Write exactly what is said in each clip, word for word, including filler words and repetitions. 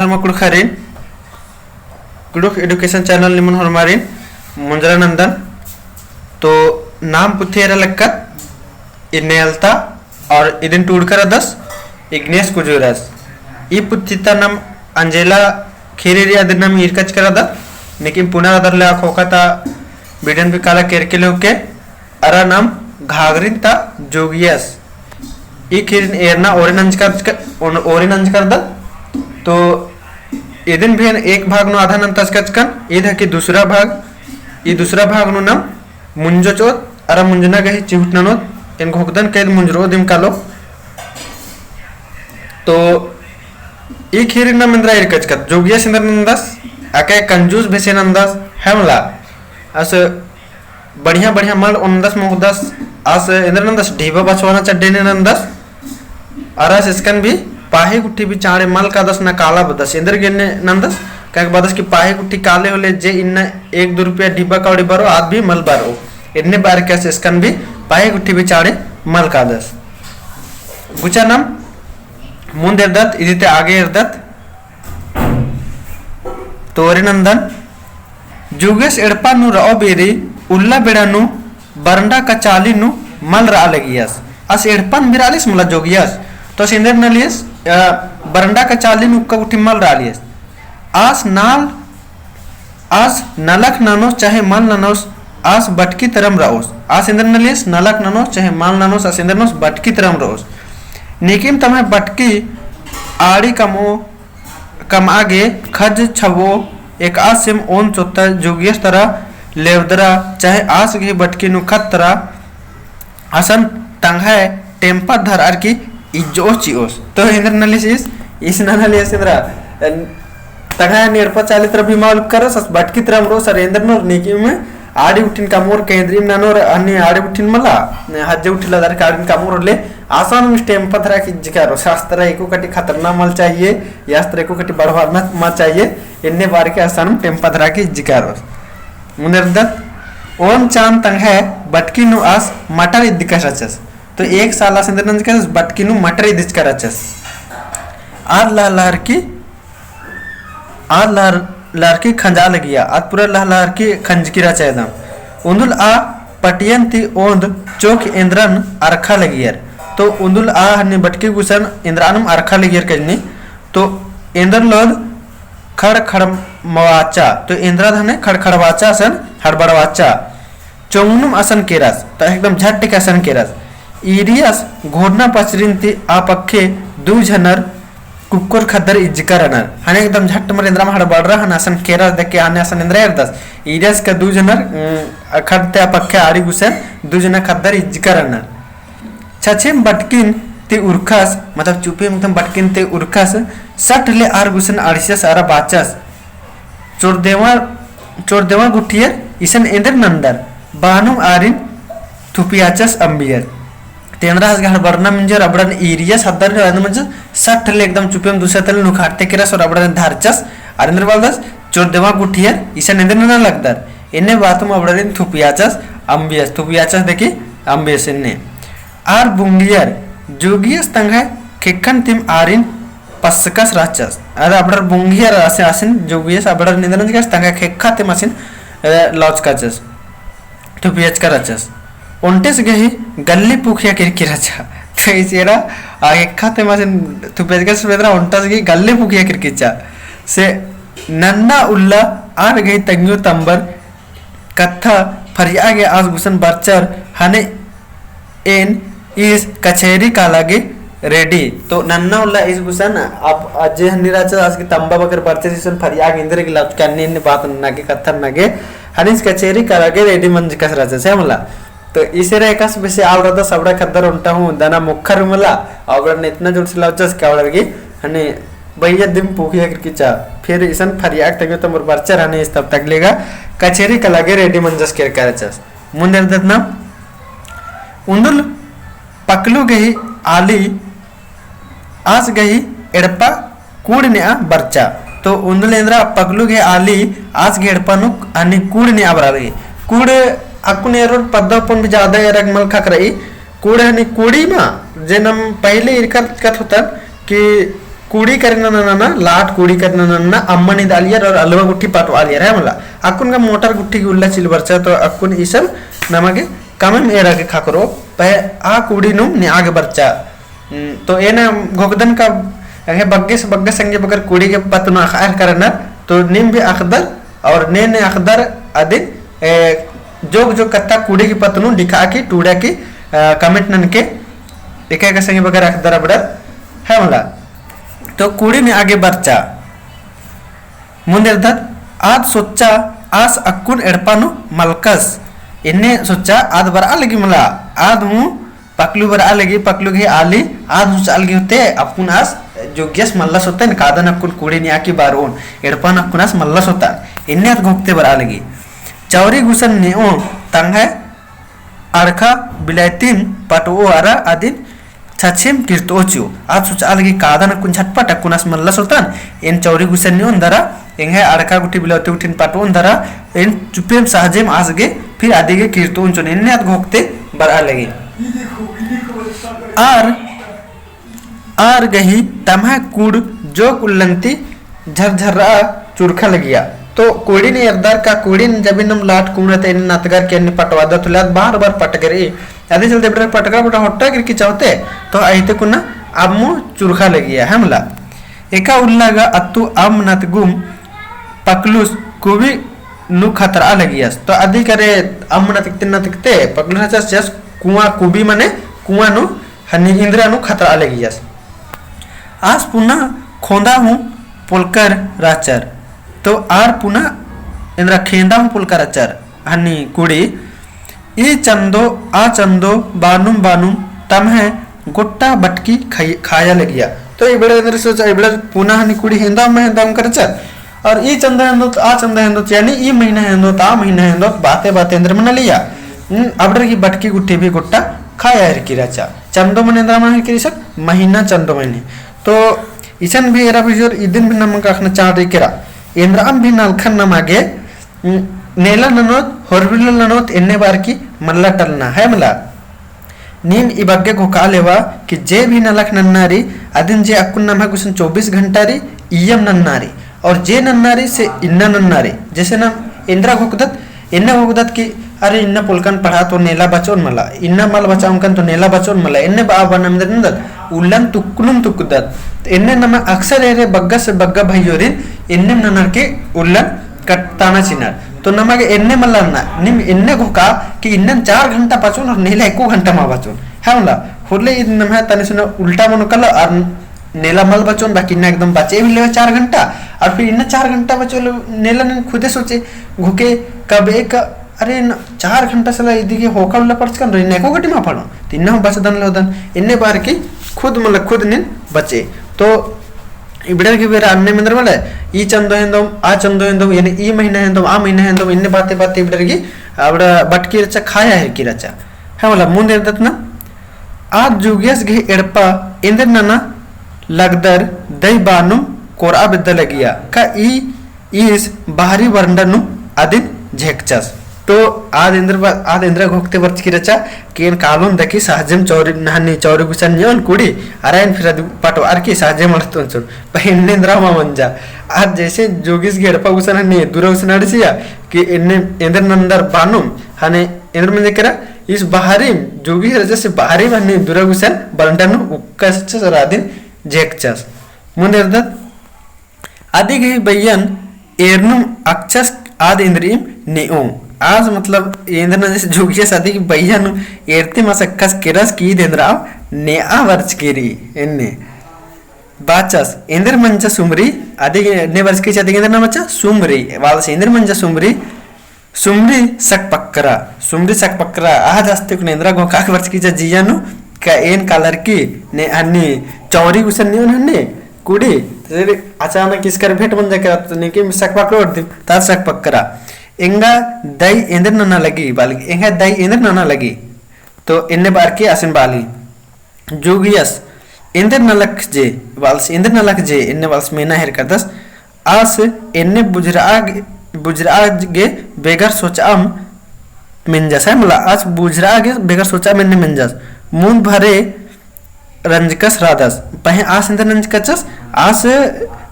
धर्म कुँड़ुख़रिन, कुँड़ुख़ education channel निमन होरमारिन मुंजरा नंदन। तो नाम पुथी एरा लक्कत इन्नेलता और इदिन टूड़का रअदस इग्नेस कुजूरस। ई पुथी ता नाम अंजेला खीरी रई अदिन नाम ईरकचका रअदत, लेकिन पुना रअदर ले आ ख़ोख़ा ता video न भी काला केरके लेके अरा नाम घाघरिन ता जोगियस। ई खीरिन एरना ओरे नंजकर, ओन-, ओरे नंजकर दा। तो इदिन भी एक भाग नू आधा नंतस कचकन, ईद हकी दूसरा भाग, ई दूसरा भाग नू नाम मुंजोचोत, अरा मुंजना गही चिहुट ननोत, एन घोखदन कैद मुंजरो दिम कालो। तो ई खीरिन नाम एन्दरा ईरकचकत, जोगियस एन्दरा नंदस, अके कंजूस बेसे नंदस, है मला। अस बढ़िया बढ़िया मल ओनदस मोख़दस, आस एन्दर नंदस ढिबा बछवाना चड्डे ने नंदस, अरा आस एसकन भी पाही गुट्ठी भी चाँड़े मल कादस ना काला बदस, एन्दर गे ने नंदस, काहे बदस कि पाही गुट्ठी काले होले जे इन्ना एक दो रुपया ढिबा कौड़ी बरो, आद भी मल बरो, एन्ने बार के आस एसकन भी पाही गुट्ठी भी चाँड़े मल कादस। गुचा नाम मुन्द एरदत, इदी ती आगे एरदत। तो ओरे नंदन, जोगियस एड़पा नू रओ बेरी उल्ला बेड़ा नू बरंडा का चाली नू मल रआ लगियस। आस एड़पन भी रआलियस मला जोगियस। तो आस एन्दर नलियस, अ, बरंडा का चाली नू उक्का गुट्ठी मल रआलियस। आस नाल, आस नलख ननोस चाहे मल ननोस, आस बटकी तरम रओस। आस एन्दर नलियस, नलख ननोस चाहे मल ननोस, आस एन्दर ननोस बटकी तरम रओस। नीकिम तम्है बटकी आड़ी कमओ कमआ गे खज छबो एकअस सिम ओन चोत्ता जोगियस तरा लेवदरा, चाहे आस गही बटकी नू खतरा असन तंग्है टेम्पा धरअर की इज्जोस चिओस। तो एन्दर नलियस, इस ना नलियस एन्दरा, तंग्है एड़पा चाली तरा भी मल उक्करस, आस बटकी तरम रओस, अरा एन्दर ननोर नीकिम आड़ी गुट्ठिन कमओर केन्द्रिम ननोर, अन्ने आड़ी गुट्ठिन मला, हज्जे गुट्ठी लदर के आड़िन कमओर ले, आसन मिस टेम्पा धरा की इज्जकारो, आस तरा एको कटी खतरना मल चाहिए, या आस तरा एको कटी बढ़वाना मल चाहिए, एन्ने बार के आसन टेम्पा धरा की इज्जकारो। मुन्द एरदत, ओन चान तंग्है बटकी नू आस मटर इद्दका रहचस। तो एक साल आस एन्दर नंजकस बटकी नू मटर इद्दका रहचस। आद लहलहर की आद लहर-, लहरकी खंजा लगिया, आद पूरा लह-, लहरकी खंजकी रहचा एकदम। उन्दुल आ पटियन ती ओन्द चोख एन्दरन अरखा लगियर। तो उन्दुल आ हन्नी बटकी गुसन एन्दरानुम अरखा लगियर कजनी। तो एन्दर लोद खड़खड़मवाचा, तो एन्दरा धने खड़खड़वाचा असन हड़बड़वाचा। चोंगनुम असन केरस, तो एकदम झट के असन केरस। ईरियस घोड़ना पचरिन ती आ पक्खे दू झनर कुक्कोर खद्दर इज्जका रअनर। हने एकदम झट मर एन्दराम हड़बड़रा हन असन केरस देख के हने असन एन्दरा एरदस। ईरियस का दू झनर, उम, खद्द ती आ पक्खे आड़ी गुसन दू झनर खद्दर इज्जका रअनर। छछेम बटकिन ती उरखस, मतलब चुपियम एकदम बटकिन ती उरखस, सट ले आर गुसन अड़सियस अरा बाचस। चोरदेवा, चोरदेवा गुट्ठियर इसन एन्देर नन्दर, बानुम आरिन थुपियाचस अम्बियर। तेन्द्रा हस गहड़ बरना मिंजर अबड़न ईरियस हद्दर ने अदन मंजस सट ले एकदम चुपियम दुसरा तले नुखारते केरस और अबड़न धारचस। अर एन्देर बालदस चोरदेवा गुट्ठियर इसन एन्देर नना लगदर। एन्ने बातुम अबड़न थुपियाचस अम्बियस, थुपियाचस देखी अम्बियस एन्ने। आर बुंगियर जोगियस तंग्है खेक्खन तिम आरिन पस्सकस रहचस। अरा अबड़र बुंगियर असे-, असिन जोगियस अबड़र निंदन चिकस तंग्है खेक्खा तिम असिन, अ, लौचकाचस। थुपियचका रहचस। ओन्टेस गही गल्ली पुखिया किरकी रहचा। तो इसेरा आ खेक्खा तिम असिन थुपियचकस बेदरा ओन्टस गही गल्ली पुखिया किरकीचा। से नन्ना उल्ला आर गही तंग्यो तम्बर कत्था फरिया गे आस गुसन बरचर हने एन ईस कछेरी काला गे रेडी। तो नन्ना उल्ला ईस गुसन अब अजे हन्नी रहचस आस गे तम्बा बगर बरचर इसन फरिया गे एन्देर गे लौचका अन्ने अन्ने बात नना गे कत्था नना गे हने ईस कछेरी काला गे रेडी मंजकस रहचस है मला। तो इसेरा एकासे बेसे आल रअदस अबड़ा खद्दर ओन्टा हूँ दना मोख़र मला अबड़न इतना जोर से लौचस का अबड़र गे हने भैया दिम पुखिया किरकीचा। फिर इसन फरिया गे तंग्यो तम्बर बरचर हने ईस तब तक लेगा कछेरी काला गे रेडी मंजस केरका रहचस। मुन्द एरदत ना उन्दुल पकलू गही आली आस गही एड़पा कूड़ नेआ बरचा। तो उन्दुल एन्द्रा पकलू गही आली आस गही एड़पा नू अन्ने कूड़ नेआ बरआ रई। कूड़ अक्कुन एरोर पद्दा अपन भी ज्यादा एरक मल ख़क्खरई। कूड़ हनी कूड़ी मा जे नम पहले इरकर कत होतन कि कुड़ी करे नना नना, लाट कुड़ी करे नना नना, अम्मन इद आलियर और अलवा गुट्ठी पटवा आलियर, है मला। अक्कुन गा मोटर गुट्ठी की उल्ला चिल बरचा, तो अक्कुन ई सब नमा गे कमम एरा गे खकरो, पहे आ कुड़ी नुम ने आगे बरचा। हम्म, तो एन घोकदन का, अगे बग्गे से बग्गे संगे बगर कुड़ी गे पत्त नू अख़ायर करनर, तो नीम भी अख़दर, और ने ने अख़दर अदिन, ए, जोग जोग कत्था कुड़ी की पत्त नू लिखा की टूड़ा की, अ, comment ननके एका एका संगे बगर अख़दर अबड़र है मला। तो कुड़ी ने आगे बरचा। मुन्द एरदत, आद सोच्चा आस अक्कुन एड़पा नू मलकस। एन्ने सोच्चा आद बरआ लगी मला, आद हूँ पकलू बरआ लगी, पकलू गही आली, आद हूँ चाल गही होते, अक्कुन आस जोगियस मल्लस होते, कादन अक्कुन कुड़ी ने आकी बारोन, एड़पा नू अक्कुन आस मल्लस होता। एन्ने आद घोकते बरआ लगी। चौरी गुसन नेओ तंग्है अड़खा बिलायतिम पटओ अरा अदिन छछेम किर्तओ चिओ। आद सोचआ लगी कादन अक्कुन झटपट अक्कुन आस मल्लस होतन, एन चौरी गुसन नेओन दरा, एंग्है अड़खा गुट्ठी बिलायती गुट्ठिन पटओन दरा, एन चुप्पेम सहजेम आस गे फिर अदी गे किर्तओन चिओन, एन्ने आद घोकते बरआ लगी। आर आर गही तम्है कुड़ जोक उल्लन्ती झरझर्रा चुरखा लगिया। तो कुड़िन एरदर का कुड़िन जब इन्नम लाट कुड़ा ते इन्ने नतगर के इन्ने पटवादत होले आद बार बार पटगरी। अदी चलते बेटा पटगरा बेटा होट्टा गिर की चाहते तो अइते कुना अम्मु चुरखा लगिया है मला। एका उल्ला गा अत्तु अम्म नतगुम पकलुस कुबी नू खतरआ लगियस। तो अदी करे अम्म नतकते नतकते पकलुस चस चस कुआँ कुबी मने कुआँ नू हनी इन्द्रा नू खतरआ लगियस। आस पुना खोंदा हूँ पोलकर रहचर। तो आर पुना इन्द्रा खेंदा हूँ पोलकर रहचर। हनी कुड़ी, ई चंदो, आ चंदो, बानुम, बानुम, तम्है गोट्टा बटकी खाई-, खाया लगिया। तो इबड़ा इन्द्रा सोचा, इबड़ा पुना हनी कुड़ी हेंदा, मैं हेंदा, उनकर रहचर। और ई चंदो हेंदोत, आ चंदो हेंदोत, यानी ई महीना हेंदोत, आ महीना हेंदोत, बाते बाते इन्द्रा मना लिया। हम्म, अबड़र की बटकी गुट्ठी भी गोट्टा खाया हेरकी रहचा। चंदो मने इन्द्रा मना हेरकी रहचा, महीना चंदो मने। तो इसन भी एरा भी जोर इदिन भी नमन का अखना चाड़ रही केरा। इन्द्रा अम भी नलखन नमा गे, हम्म, नेला ननोत, होरबिरला ननोत, एन्ने बार की मल्ला टलना है मला। नीम ई बग्गे घोखा लेवा कि जे भी नलख नन्ना रई, अदिन जे अक्कुन नम्है गुसन चौबीस घंटा रई, इय्यम नन्ना रई। और जे नन्ना रई, से इन्ना नन्ना रई। जैसे नम इन्द्रा घोखदत, इन्ना घोखदत कि अरे इन्ना पोलकन पढ़ा तो नेला बचोन मला, इन्ना मल बचाओन कन तो नेला बचोन मला, इन्ने बा बा नम दत, उल्लन तुक्कनुम तुक्कदत। तो इन्ने नमा अक्सर एरे बग्गा से बग्गा भइयोरिन, इन्ने ननर के उल्लन कट्टाना चिनर। तो नमा गे एन्ने मल्ला ना, नीम एन्ने घोखा कि इन्नन चार घंटा बचोन और नेला एको घंटा मा बचोन। है मला, होले ईद नम्है तनी सुना उल्टा मनो कला और नेला मल बचोन, बाकी इन्ना एकदम बचे भी लेवे चार घंटा, और फिर इन्ना चार घंटा बचो ले नेला नीन खुदे सोचे, घोखे कब एक, अरे न, चार घंटा सला इदी गे होका उल्ला पढ़चकन रई, इन्ना एको घटी मा पढ़ोन, तो इन्ना हूँ बचदन लेवदन, एन्ने बार की खुद मतलब खुद नीन बचे। तो इबड़र की बेरा अन्ने मेंदर मले, ई चंदो हेंदोम, आ चंदो हेंदोम, यानी ई महीना हेंदोम, आ महीना हेंदोम, इन्ने बाते बाते इबड़र की, अबड़ा बटकी रहचा, खाया हेरकी रहचा। है मला, मुन्द एरदत ना, आद जुगियस गे एड़पा एन्देर नना लगदर दई बानुम कोरआ बेद्दा लगिया, का ई ईस बाहरी बरंडा नू अदिन झेकचस। तो आद एन्देर बा-, आद एन्देरा घोखते बरचकी रहचा, कि एन कालोन दकी सहजेम चौरी, नहनी चौरी गुसन नियोन कुड़ी, अरा एन फिर अदी पटवार की सहजेम अड़तोन चोन। पहें एन्ने एन्देरा मा मंजा। आद जैसे जोगिस गे एड़पा गुसन हनी, दुरा गुसन अड़चिया, कि एन्ने एन्देर नन्दर बानुम, हने एन्देर मंजा केरा, ईस बाहरी, जोगिस रहचस बाहरी हनी दुरा गुसन, बरंडा नू उक्कचस अरा अदिन झेकचस। मुन्द एरदत, अदी गही बइयन एरनुम अक्छस आद एन्देरिम नेओ। आस मतलब एन्देर नना जैसे जोगियस अदी गही बइयन एरतिम आस अक्खस केरस कि ईद एन्देर आम नेआ बरचकी रई एन्ने। बाचस, एन्देर मंजा सुमरी, अदी गही एन्ने बरचकी रहचा अदी गही एन्देर नना बाचा सुमरी, बालस एन्देर मंजा सुमरी, सुमरी सकपकरा, सुमरी सकपकरा, आद आस्ते कुन एन्देरा घोखा के बरचकी रहचा जिया नू, का एन कालर की, ने हन्नी चौरी गुसन नियोन हन्नी, कुड़ी, तेरे अचानक इसकर भेंट मंजा केरा, तो नीके सकपकरा ओर दी, तार सकपकरा। एंगा दई एन्देर नना लगी, बाली, एंगा दई एन्देर नना लगी। तो एन्ने बार के आसिन बाली। जोगियस, एन्देर नलख जे, बालस एन्देर नलख जे, एन्ने बालस मेना हेरकदस, आस एन्ने बुझरआ गे, बुझरआ गे बेगर सोचअम मेंजस, है मला, आस बुझरआ गे बेगर सोचअम एन्ने मेंजस। मुन्द भरे रंजकस रअदस, पहें आस एन्देर नंजकाचस, आस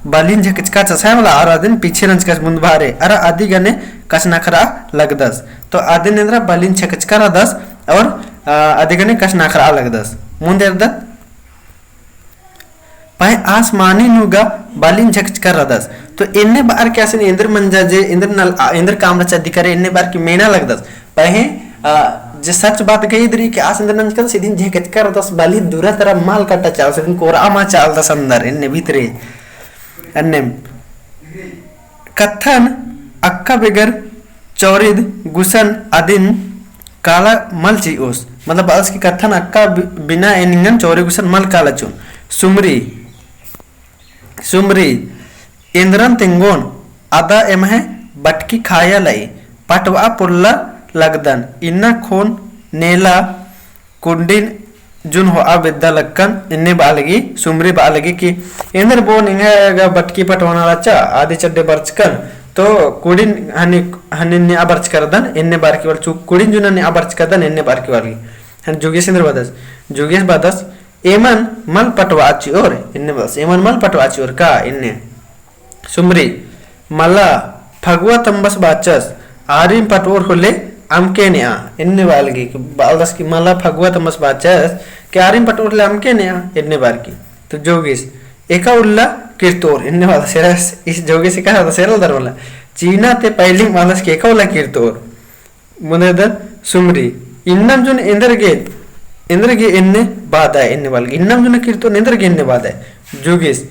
बलिन झकचकाचस, है मला, अरा अदिन पीछे नंजकाचस मुन्द बहरे, अरा अदी गने कछनखरआ लगदस। तो अदिन एन्दरा बलिन झकचका रअदस, और, अ, अदी गने कछनखरआ लगदस। मुन्द एरदत, पहें आस मानी नू गा बलिन झकचका रअदस। तो एन्ने बअर के आसिन एन्देर मंजा जे, एन्देर नल, आ, एन्देर काम रहचा दिकरे एन्ने बअर के मेना लगदस। पहें, आ, जे सच बात गही दरी के आस एन्देर नंजकाचस, इदिन झकचका रअदस, बलिन दूरा तरा मल कटा चालदस, इदिन कोरआ मा चालदस अंदर, एन्ने भितरे। अन्नेम कत्थन अक्का बेगर चौरिद गुसन अदिन काला मल चिओस। मतलब बअदस कि कत्थन अक्का बि-, बिना एन निंगन चौरी गुसन मल काला चिओन। सुमरी, सुमरी, एन्दरन तेंगोन, अदा एम्है बटकी खाया लई, पटवा पोल्ला लगदन, इन्ना खोन नेला कुड़िन जुन होआ बेद्दा लक्कन, एन्ने बआ लगी, सुमरी बआ लगी कि एन्देर बओन एंग्है गा बटकी पटवाना रहचा, अदी चड्डे बरचकन, तो कुड़िन हनी, हनी नेआ बरचका रअदन, एन्ने बअर की बल चु-, कुड़िन जुन नेआ बरचका रअदन, एन्ने बअर की बल। हनी जोगेस एन्देर बअदस, जोगेस बअदस, एमन मल पटवा चिओर, एन्ने बअदस, एमन मल पटवा चिओर का, एन्ने। सुमरी, मला फगुआ तम्बस बाचस, आरिम पटओर होले अमके नेआ, एन्ने बआ लगी, बअदस कि मला फगुआ तम्बस बाचस, कि आरिम पटओर होले अमके नेआ, एन्ने बअर की। तो जोगेस, एका उल्ला किर्तओर, एन्ने बअदस, एरा, इस जोगेस एका बअदस, एरा दर मला। चीना ते पहली बअदस कि एका उल्ला किर्तओर। मुन्द एरदत सुमरी, इन्नम जुन एन्देर गे, एन्देर गे एन्ने बअदय, एन्ने बआ लगी। इन्नम जुन किर्तओन एन्देर गे एन्ने बअदय। जोगेस,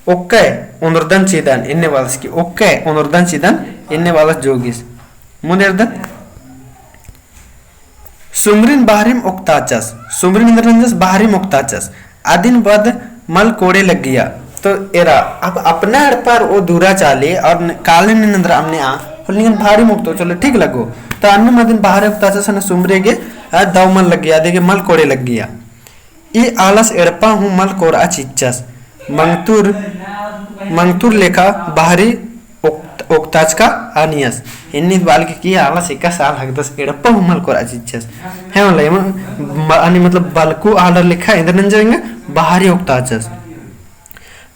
ओक्कय ओन्दरदन चिदन, एन्ने बअदस कि ओक्कय ओन्दरदन चिदन, एन्ने बअदस जोगेस। मुन्द एरदत सुमरिन बहरिम ओक्ताचस, सुमरिन एन्देर नंजस बहरिम ओक्ताचस। अदिन बद मल कोड़े लग्गिया। तो एरा, अब अपना एड़पा रओ दूरा चाली और न-, काले ने नंदरा अम्म नेआ, होले निंगन बहरिम ओक्तो, चलो ठीक लग्गो। तो अन्नेम अदिन बहरे ओक्ताचस, हने सुमरी गे, अ, दव मल लग्गिया, अदी गे मल कोड़े लग्गिया। ई आलस एड़पा हूँ मल कोरआ चिच्चस। मंगतुर, मंगतुर लेखा बहरी ओक्त-, ओक्ताचका आनियस। एन्ने बआ लगी कि आलस एकासे आल हकदस एड़पा हूँ मल कोरआ चिच्चस। है मला, एम-, म-, आनी मतलब बलकु आलर लेखा एन्देर नंजर एंगा बहरी ओक्ताचस।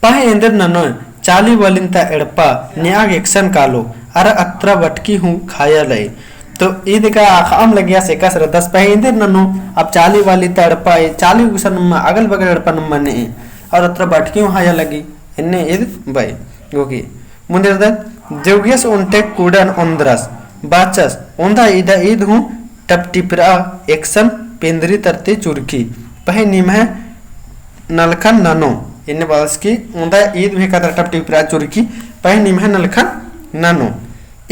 पहें एन्देर ननोय, चाली वालिन ता एड़पा नेआ गे एकसन कालो, अरा अत्रा बटकी हूँ खाया लई। तो ईद का अख़अम लगियस एकासे रअदस पहें एन्देर ननो, अब चाली वाली ता एड़पा ए, चाली गुसन नम्मा, अगल बगल एड़पा नम्मा नेए, और अत्रा बटकी हूँ खाया लगी, एन्ने ईद बई, गोगी। मुन्द एरदत, जोगियस ओन्टे कुड़न ओन्द्रस, बाचस, ओन्दा ईदा ईद हूँ टपटिपरा एकसन पेन्द्री तरती चुरकी, पहें निम्है नलखन ननो, एन्ने बअदस कि ओन्दा ईद भी एका तरा टपटिपरा चुरकी, पहें निम्है नलखन ननो।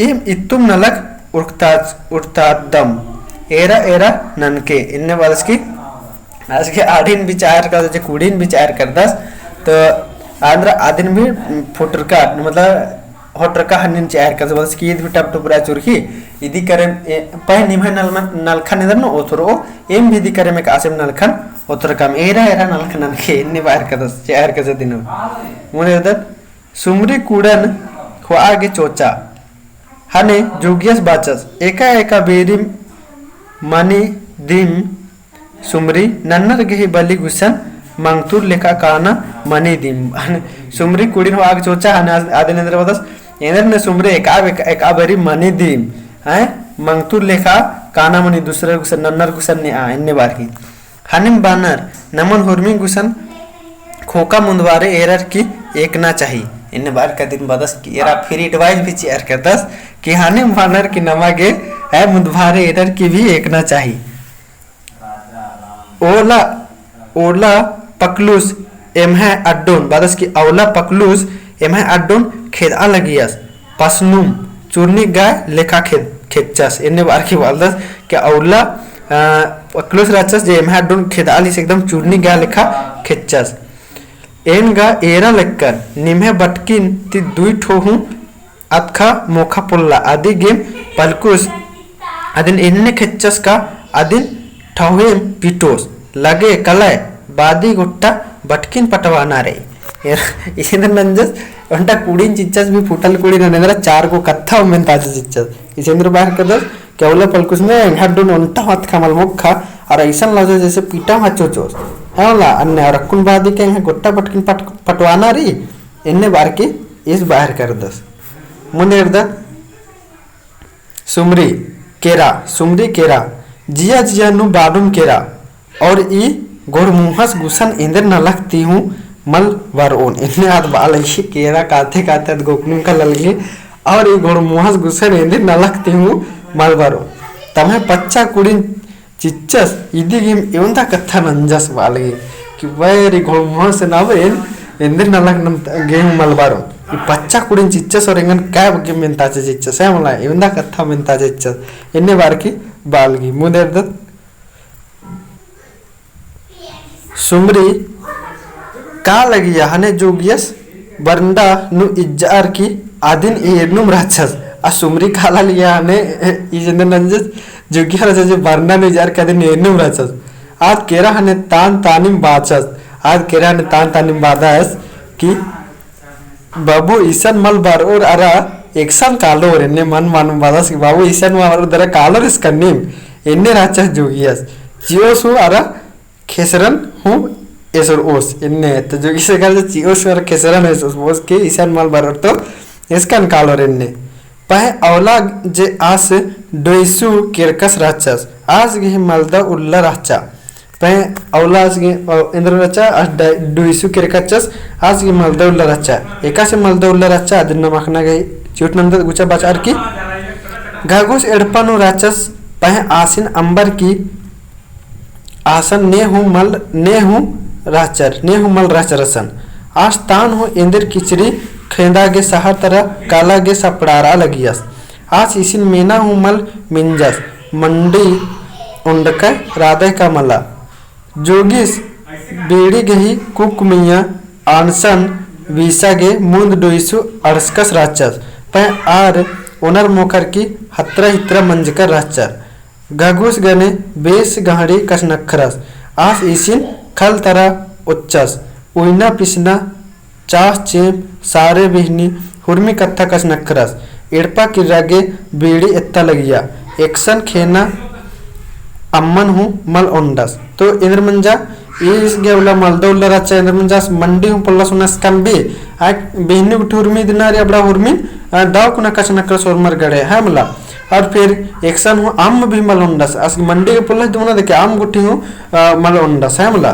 एम इत्तुम नलख उरकताच-, उरकतादम, एरा एरा ननके, एन्ने बअदस कि आस गे आड़िन बिचार करदस, जे कुड़िन बिचार करदस, तो आन्द्रा अदिन भी फुटरका, मतलब, होटरका हन्निन चिआर करदस, बअदस कि ईद भी टपटुपरा चुरकी, इदी करे, ए, पहें निम्है नल-, नलखन एन्देर ननो ओथरओ, एम भी इदी करे में कासेम नलखन ओथरकम, एरा एरा नलखन ननके, एन्ने बअर करदस, चिआर करदस दिनो। मुन्द एरदत, सुमरी कुड़न होआ गे चोचा, हने जोगियस बाचस, एका एका बेरिम मनी दिम सुमरी, नन्नर गही बली गुसन मंगतुर लेखा काना मनी दिम। सुमरी कुड़िन होआ गे चोचा हने आस-, आदिन एन्देर बअदस, एन्देर ने सुमरी एका, एका, एका बेरी मनी दिम, हैं? मंगतुर लेखा काना मनी दूसरा गुसन, नन्नर गुसन नेआ, एन्ने बअर की। हनिम बानर, नमन हुरमी गुसन खोका मुन्दबारे एरर की एकना चाही। एन्ने बअर का अदिन बअदस कि एरा फिर advice भी चिअर करदस कि हनिम बानर की नमा गे, हैं, मुन्दबारे एरर की भी एकना चाही। ओला, ओला पकलुस एम्है अड्डोन, बअदस कि ओला पकलुस एम्है अड्डोन खेदआ लगियस, पसनुम चुरनी गाय लेखा खेद-, खेच्चस। एन्ने बअर की बलदस कि ओला, अ, पकलुस रहचस जे एम्है अड्डोन खेदआ लगियस एकदम चुरनी गाय लेखा खेच्चस। एन गा एरा लक्कन, निम्है बटकिन ती दुई ठो हूँ अतखा मोखा पोल्ला, अदी गेम पलकुस, अदिन एन्ने खेच्चस का, अदिन ठौहेम पिटोस, लगे कलय, बादी गोट्टा बटकिन पटवाना रे। एन्देर नंजस, ओन्टा कुड़िन चिच्चस भी फुटल कुड़िन एन्देर चार गो कत्था उम्मेन ताजे चिच्चस। इसे एन्देर बअर करदस, कि ओला पलकुस ने एंग्है अड्डोन ओन्टा अतखा मल मोखा, अरा इसन लजस जैसे पीटा हचोचोस। है मला, अन्ने अरा अक्कुन बादी के एंग्है गोट्टा पटकिन पट-, पटवाना रई, एन्ने बार की ईस बाहर करदस। मुन्द एरदत सुमरी केरा, सुमरी केरा, जिया जिया नू बानुम केरा, और ई घोड़मुंहस गुसन एन्देर नलख ती हूँ मल बरओन। एन्ने आद बआ लगी केरा काते काते आद गोकनुम का ललगी, और ई घोड़मुंहस गुसन एन्देर नलख ती हूँ मल बरओन। तम्है पच्चा कुड़िन चिच्चस, इदी गे एम एवंदा कत्था नंजस बआ लगी कि वैरी घोड़मुंहस नाम एन एन्देर नलख नम गे हूँ मल बरओन। ई पच्चा कुड़िन चिच्चस और एंगन काय बग्गे मेन्ताचे चिच्चस, है मला, एवंदा कत्था मेन्ताचे चिच्चस। एन्ने बार की बआ लगी। मुन्द एरदत सुमरी का लगिया हने जोगियस बरंडा नू इज्जर की आदिन एरनुम रहचस। आ सुमरी काला लगिया हने ई जेन्देर नंजस जोगिया रहचस जे बरंडा नू इज्जर की आदिन एरनुम रहचस। आद केरा हने तान तानिम बाचस। आद केरा हने तान तानिम बादस कि बाबू इसन मल बरओर अरा एकसन कालोर। एन्ने मन मन बादस कि बाबू इसन मल बरओर अरा कालोर एसकन नीम। एन्ने रहचस जोगियस। चिओस हूँ अरा खेसरन हूँ एसरओस। एन्ने तो जोगियस एकासे चिओस हूँ अरा खेसरन एसरओस कि इसन मल बरओर तो एसकन कालोर एन्ने। पहें अवला जे आस डोइसु केरकस रहचस, आस गही मलदा उल्ला रहचा। पहें अवला आस गही, अ, एन्देर रहचा, आस डा-, डोइसु केरकचस, आस गही मलदा उल्ला रहचा। एकासे मलदा उल्ला रहचा, अदिन नाम अख़ना गही चिउट नन्दत गुचा बाचर की। घगुस एड़पा नू रहचस, पहें आसिन अम्बर की आसन ने हूँ मल, ने हूँ रहचर, ने हूँ मल रहचर असन। आस तान हूँ एन्देर किचरी खेंदा गे सहर तरा काला गे सपड़ारआ लगियस। आस इसिन मेना हूँ मल मिंजस, मंडी ओंडकय रादय का मला। जोगिस बीड़ी गही कुक मइय्याँ आनसन बीसा गे मुन्द डोइसु अंड़सकस रहचस। पहें आर ओनर मोख़र की हतरा हितरा मंजकर रहचर। घगुस गने बेस गहड़ी कछनखरस। आस इसिन खल तरा ओच्चस। उइना पिसना, चास चेंप, सारे बिहनी, हुरमी कत्था कछनखरस। एड़पा किर्रा गे बीड़ी एत्ता लगिया। एकसन खेना अम्मन हूँ मल ओंडस। तो एन्देर मंजा, ईस गे उल्ला मलदा उल्ला रहचा एन्देर मंजा, आस मंडी हूँ पोल्लस ओना एसकन भी। आ बिहनी गुट्ठी हुरमी दिनारी अबड़ा हुरमिन, आ, दव कुना कछनखरस होरमर गड़े, है मला। और फिर एकसन हूँ अम्म भी मल ओंडस। आस मंडी गे पोल्लस दिम ओना देखे अम्म गुट्ठी हूँ, आ, मल ओंडस, है मला।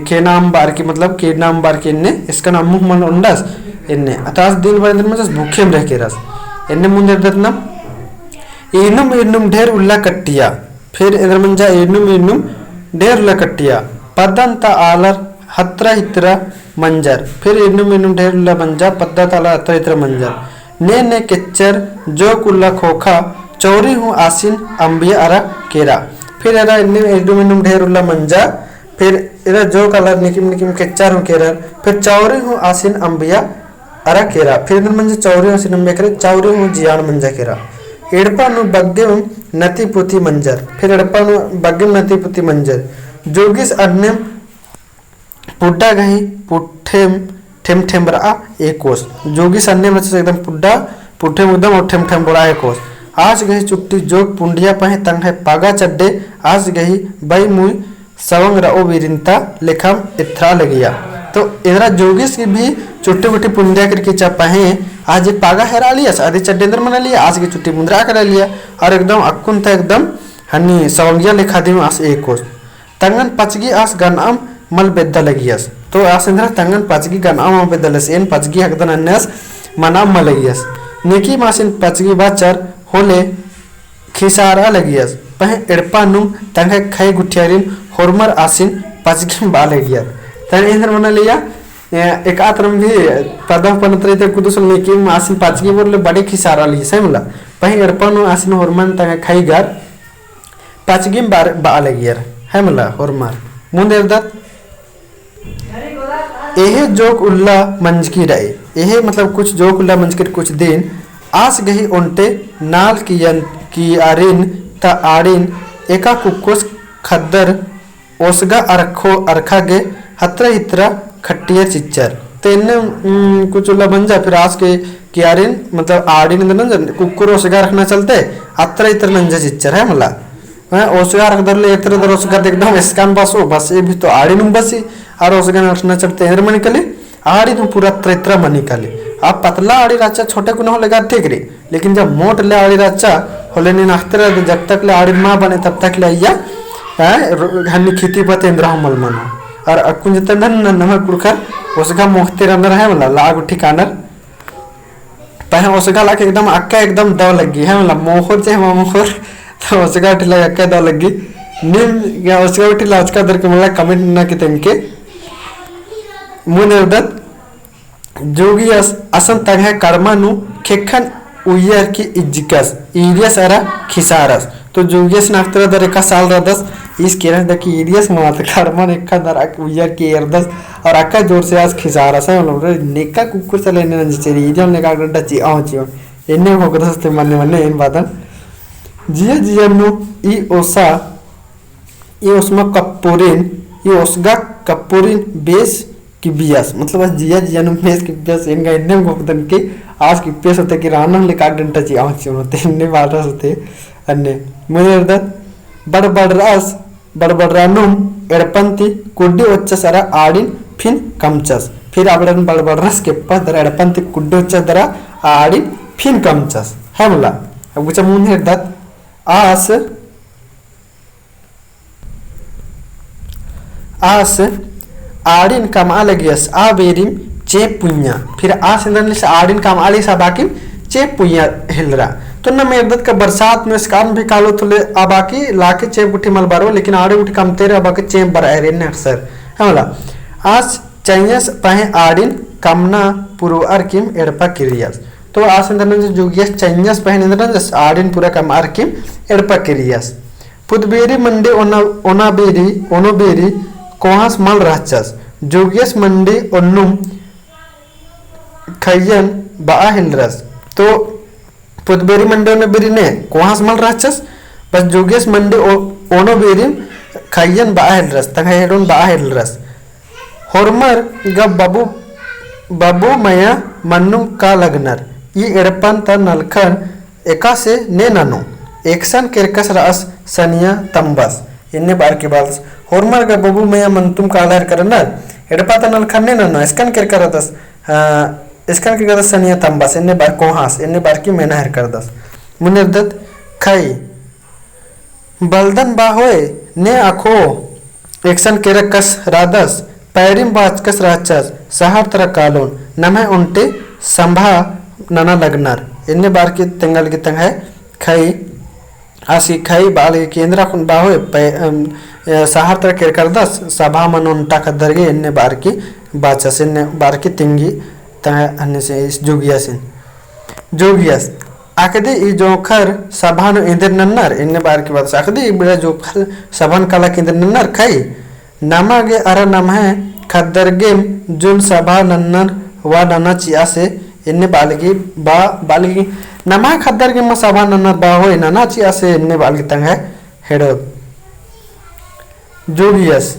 खेना अम्म बअर की, मतलब, खेना अम्म बअर की एन्ने, एसकन अम्म हूँ मल ओंडस, एन्ने। अता आस दिन भर एन्देर मंजस भूखेम रह केरस। एन्ने मुन्द एरदत नाम, ईरनुम ईरनुम ढेर उल्ला कट्टिया। फिर एन्देर मंजा ईरनुम ईरनुम ढेर उल्ला कट्टिया। पद्दन ता आलर हतरा हितरा मंजर। फिर ईरनुम ईरनुम ढेर उल्ला मंजा, पद्दा ता आलर हतरा हितरा मंजर। ने ने केच्चर जोक उल्ला ख़ोख़ा, चौरी हूँ आसिन अम्बिया अरा केरा। फिर एरा एन्ने ईरनुम ईरनुम ढेर उल्ला मंजा, फिर एरा जोक आलर निकिम निकिम केच्चर हूँ केरर, फिर चौरी हूँ आसिन अम्बिया अरा केरा। फिर एन्देर मंजा चौरी हूँ आसिन अम्बिया केरा, चौरी हूँ जियान मंजा केरा। एड़पा नू बग्गेम नती पुती मंजर। फिर एड़पा नू बग्गेम नती पुती मंजर। जोगिस अन्नेम पुड्डा गही पुट्ठेम ठेम ठेम बरआ एकोस। जोगिस अन्नेम रहचस एकदम पुड्डा, पुट्ठेम एकदम और ठेम ठेम बरआ एकोस। आस गही चुट्टी जोक पुंडिया पहें तंग्है पागा चड्डे आस गही बई मुई सवंग रओ बिरिन्ता लेखाम एथरा लगिया। तो एन्दरा जोगिस की भी चुट्टी गुट्ठी पुंदिया केरकी चा पहें आस जे पागा हेरा लियस, अदी चड्डे एन्देर मना लिया, आस गही चुट्टी मुंदरा करा लिया, और एकदम अक्कुन ता एकदम हनी सवंगिया लेखा दिम आस एकोस। तंगन पचगी आस गनअम मल बेद्दा लगियस। तो आस एन्दरा तंगन पचगी गनअम मल बेद्दा लगियस, एन पचगी हकदन अन्ने आस मनाम मल लगियस। नेकी मासिन पचगी बाचर होले खिसारा लगियस। पहें एड़पा नुम तंग्है खई गुट्ठियारिन होरमर आसिन पचगिम बआ लगियस। तंग एन्देर मना लिया, ए, एक आतरम भी पदव पनत रही ते कुदुस नेकीम आसिन पचगी बोले बड़े खिसारा लियस, है मला। पहें एड़पा नुम आसिन होरमर तंग्है खई गर पचगिम बआ, बआ लगियर, है मला, होरमर। मुन्द एरदत एहे जोक उल्ला मंजकी रई। एहे मतलब कुछ जोक उल्ला मंजकी रई कुछ दिन आस गही ओन्टे नाल कियन, कियारिन ता आड़िन एका कुक्कोस खद्दर ओसगा अरखो, अरखा गे हतरा हितरा खट्टियर चिच्चर। ते एन्ने, उम, कुछ उल्ला मंजा फिर आस गे कियारिन मतलब आड़िन एन्देर नंजर कुक्कोर ओसगा अरखना चलते अतरा हितरा नंजा चिच्चर है मला। हैं, ओसगा रखदर ले एतरे दर ओसगा एकदम एसकान बसो, बस ये भी तो आड़ी नुम बसी, और ओसगा नटना चढ़ते एंदर मनी काली, आड़ी तो पूरा त्रेतरा मनी काली। अब पतला आड़ी रहचा छोटे कुना होले का ठीक रई, लेकिन जब मोट ले आड़ी रहचा होले नीन अख़ते रअदस, जब तक ले आड़ी मा बने तब तक ले अइय्या, हैं, रु-, हन्नी खिती पते एंदरा हूँ मल मनो। और अक्कुन जतन धन न-, नम्है कुँड़ुख़र ओसगा मोख़ते रअनर है मला, ला गुट्ठी कानर। पहें ओसगा लाके एकदम अक्का एकदम दव लग्गी, है मला, मोख़ोर चाहे मा मोख़ोर, तो ओसगा गुट्ठी लाके अक्का दव लग्गी। नीम या ओसगा गुट्ठी ला ओसका दर के मला comment नना की तेंगके। मुन्द एरदत, जोगियस असन तंग्है कड़मा नू ख़ेक्खन उइयर की इज्जिकस, ईरियस अरा खिसारस। तो जोगियस नाख़तरा दर एका साल रअदस, ईस केरस दकी ईरियस मल, तो कड़मा नू ख़ेक्खन दरा उइयर की एरदस, और अक्का जोर से आस खिसारस, है मतलब, नेका कुक्कुर साले एन्ने नंजचेरी, ईरियस नेका डंडा चिआ चिआ। एन्ने होकदस ते मन्ने मन्ने एन बादन। जिया जिया नू ई ओसा ई ओसमा कप्पोरिन, ई ओसगा कप्पोरिन बेस किबियस, मतलब आस जिया जिया नू बेस किबियस, एन गा एन्ने गोकदन के आस किप्पेस होते कि राना ले का डंडा चिआ चिओन होते, एन्ने बारस होते, अन्ने। मुन्द एरदत, बड़बड़रस, बड़बड़रा नुम एड़पन ती कुड्डी ओच्चस अरा आड़िन फिन कमचस। फिर आबड़न बड़बड़रस केप्पस दरा एड़पन ती कुड्डी ओच्चस दरा आड़िन फिन कमचस। है मला, अब गुचा मुन्द एरदत, आस आस आड़िन कमआ लगियस, आ बेरिम चेंप पुइया। फिर आस एन्देर ननलिस आड़िन कमआ लगियस, आ बाकिम चेंप पुइया हेलरा। तो नम एरदत का बरसात नू एसकान भी कालोत होले आ बाकी लाके चेंप गुट्ठी मल बरओ, लेकिन आड़िन गुट्ठी कमतेर आ बाकी चेंप बरआ हेरे एन्ने अक्सर। है मला, आस चैंयस पहें आड़िन कमना पुरअर किम एड़पा किरियस। तो आस एन्देर नंजस जोगियस चैंयस पहें एन्देर नंजस आड़िन पूरा कमअर किम एड़पा किरियस। पुदबेरी मंडी ओना, ओना बेरी, ओनो बेरी कोहास मल रहचस। जोगियस मंडी ओन्नुम खइयन बआ हेलरस। तो पुदबेरी मंडी ओनो बेरी ने कोहास मल रहचस। बस जोगियस मंडी ओ-, ओनो बेरी खइयन बआ हेलरस, तंग्है हेड़ोन बआ हेलरस। होरमर गा बबू, बबू मया मन्नुम का लगनर, ई एड़पन ता नलखन एकासे ने ननो, एकसन केरकस रअस सनिया तम्बस, एन्ने बअर की बादस। होरमर गा बबू मया मन्नुम काला हेरकर रअनर, एड़पा ता नलखन ने ननो, एकसन केरकर रअदस, अ, एकसन केरकर रअदस सनिया तम्बस, एन्ने बअर कोहास, एन्ने बअर की मेना हेरकर रअदस। मुन्द एरदत, खई, बलदन बा होय, ने अख़ो, एकसन केरकस रअदस, पैरिम बाचकस रहचस, सहर तरा कालोन, नम्है ओन्टे सम्भा नना लगनर, एन्ने बअर की तेंगा लगी तंग्है खई, आस की खई बआ लगी कि एन्देर अख़ोन बा होय, पै-, अम, ए, सहर तरा केरकर रअदस, सभा मनो ओन्टा ख़द्दर गे, एन्ने बअर की बाचस, एन्ने बअर की तिंगी तंग्है हन्ने से इस जोगियसिन। जोगियस, अख़दी ई जोंख़र सभा नू एन्देर नन्नर, एन्ने बअर की बाचस। अख़दी इबड़ा जोंख़र सभा नू काला की एन्देर नन्नर खई, नमा गे अरा नम्है ख़द्दर गेम जुन सभा नन्नर वा नना चिआ से, एन्ने बआ लगी बा, बआ लगी, नम्है ख़द्दर गेम सभा नन्नर बा होय नना चिआ से, एन्ने बआ लगी तंग्है हेड़ो। जोगियस,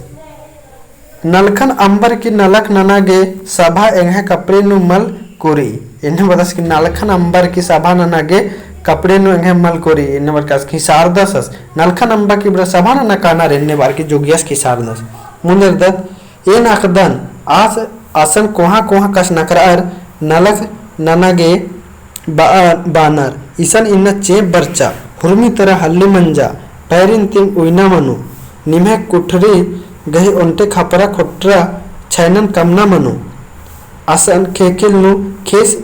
नलखन अम्बर की नलख नना गे सभा एंग्है कपड़े नू मल कोरी। एन्ने बअदस कि नलखन अम्बर की सभा नना गे कपड़े नू एंग्है मल कोरी। एन्ने बअर की आस खिसारदस आस। नलखन अम्बर की इबड़ा सभा नना कानर एन्ने बअर की जोगियस खिसारदस। मुन्द एरदत, एन अख़दन आस असन कोहाँ कोहाँ कस नखरअर नलख नना गे बा-, बानर, इसन इन्ना चेंप बरचा, हुरमी तरा हल्ली मंजा, पैरिन तिम उइना मनो, निम्है कुठरी गही ओन्टे खपरा खोटरा छैनन कमना मनो, असन खेखिल नू खेस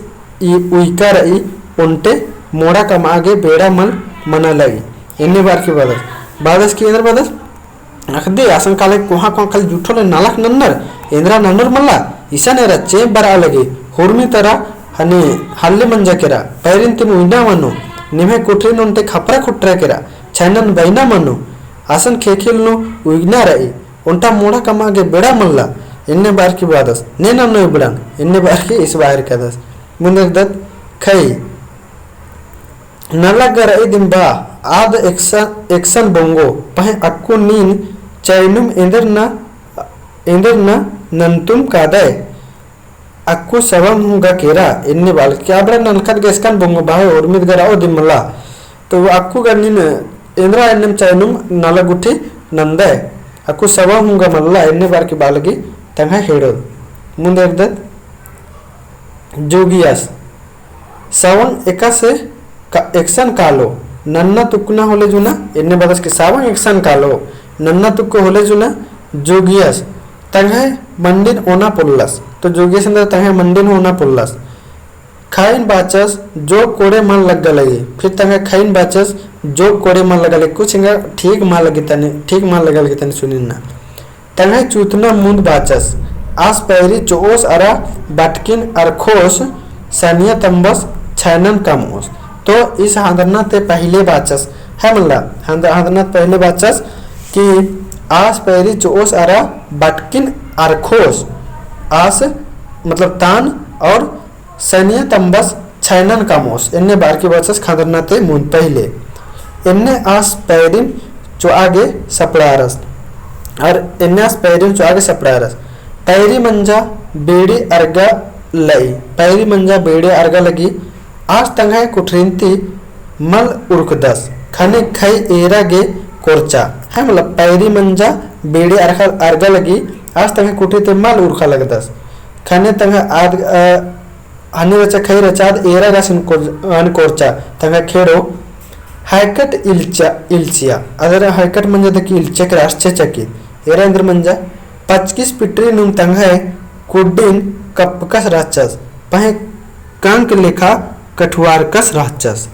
ई उइका रई ओन्टे मोड़ा कमआ गे बेड़ा मल मना लगी। एन्ने बअर की बअदस, बअदस कि एन्देर बअदस, अख़दी, असन काला कोहाँ कोहाँ खाली जुठो ले नलख नन्नर, एन्दरा नन्नर मल्ला, इसन एरा चेंप बरआ लगी, हुरमी तरा हने हल्ली मंजा केरा, पैरिन तिम उइना मनो, निम्है कुठरिन ओन्टे खपरा खुटरा केरा, छैनन बैना मनो, असन खेखिल नू उइना रई, ओन्टा मोड़ा कमआ गे बेड़ा मल्ला, एन्ने बअर की बअदस, ने नन्नो इबड़न, एन्ने बअर की इस बाहर कदस। मुन्द एरदत, खई, नलख गा रई दिम बा, आद एकसन, एकसन बोंगो, पहें अक्कु नीन चैनुम एन्देर ना, एन्देर ना नन्तुम कादय, अक्कु सभम हूँ गा केरा, एन्ने बआ लगी कि अबड़ा नलखत गा एकसन बोंगो बा होय, उर्मित गा रओ दिम मला, तो अक्कु गा नीन एन्दरा एन्नेम चैनुम नलख गुट्ठी नन्दय। अक्कु सवा हूँ गा मल्ला एन्ने बारकी बआ लगी तंग्है खेड़ोत। मुन्द एरदत जोगियस। सावंग एकासे का-, एकसन कालो, नन्ना तुक्कना होले जुना, एन्ने बअदस कि सावंग एकसन कालो, नन्ना तुक्को होले जुना, जोगियस तंग्है मंडिन ओना पोल्लस। तो जोगियस एन्दर तंग्है मंडिन ओना पोल्लस। खइन बाचस, जोग कोड़े मल लग्गा लगी। फिर तंग्है खइन बाचस, जोग कोड़े मल लग्गा लगी। कुछ एंगा ठीक मल लगी तनी, ठीक मल लग्गा लगी तनी सुनिन्ना। तंग्है चूतना मुन्द बाचस, आस पैरी चोओस अरा बटकिन अरखोस सनिया तम्बस छैनन कमओस। तो ईस हाँदरना ती पहिले बाचस, है मला, हाँद-, हाँदरना ती पहिले बाचस कि आस पैरी चोओस अरा बटकिन अरखोस, आस मतलब तान और सनिया तम्बस छैनन कमओस, एन्ने बारकी बाचस हाँदरना ती मुन्द पहिले। एन्ने आस पैरिन चोआ गे सपड़ारस। और एन्ने आस पैरिन चोआ गे सपड़ारस। पैरी मंजा बेड़ी अरगा लई, पैरी मंजा बेड़ी अरगा लगी, आस तंग्है कुठरिन ती मल उरखदस, खने खई एरा गे कोरचा। है मला, पैरी मंजा बेड़ी अरगा, अरगा लगी, आस तंग्है कुठरी ती मल उरखा लगदस। खने तंग्है आद, अ, हनी रचा खई रचाद एरा गा सिन कोर-, अन कोरचा, तंग्है खेड़ो हैकट इल्चा, इल्चिया। अदर हैकट मंजा दकी इल्चक राष्ट्र चकी। एरा एन्दर मंजा, पचगिस पिटरी नुम तंग्है कुड्डिन कप्पकस रहचस, पहें कंक लेखा कठुआरकस रहचस।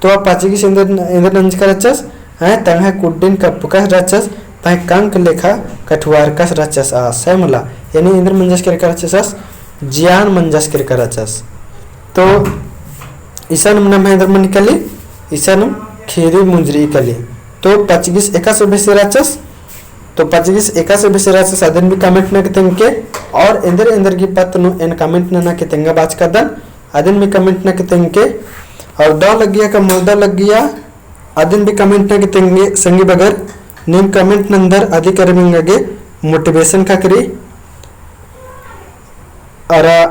तो आ पचगिस एन्दर, एन्दर नंजका रहचस, हैं, तंग्है कुड्डिन कप्पकस रहचस, पहें कंक लेखा कठुआरकस रहचस आस, है मला। यानी एन्दर मंजस केरका रहचस आस, जियान मंजस केरका रहचस। तो इसन नम्है एन्दर मनी कली, इसन खीरी मुंजरी कली। तो पचगिस एकासे बेसे रहचस, तो पचगिस एकासे बेसे रहचस, अदिन भी comment नना के तेंगके, और एन्दर एन्दर गही पत्त नू एन comment नना के तेंगा बाचकादन, अदिन भी comment नना के तेंगके, और दव लग्गिया का मल दव लग्गिया, अदिन भी comment नना के तेंगे संगी बगर, नीम comment नंदर अदी करे एंगा गे motivation खक्खरी। अरा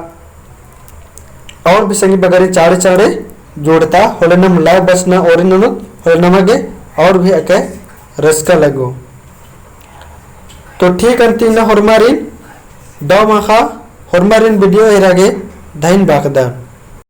और भी संगी बगरी चाड़े चाड़े जोड़ता, होले नम live बचना ओरी ननोत, होले नमा गे और भी एका रसका लगो। तो ठीक अन्ती ना होरमारिन, दव माखा होरमारिन video एरा गे धइन बाकदा।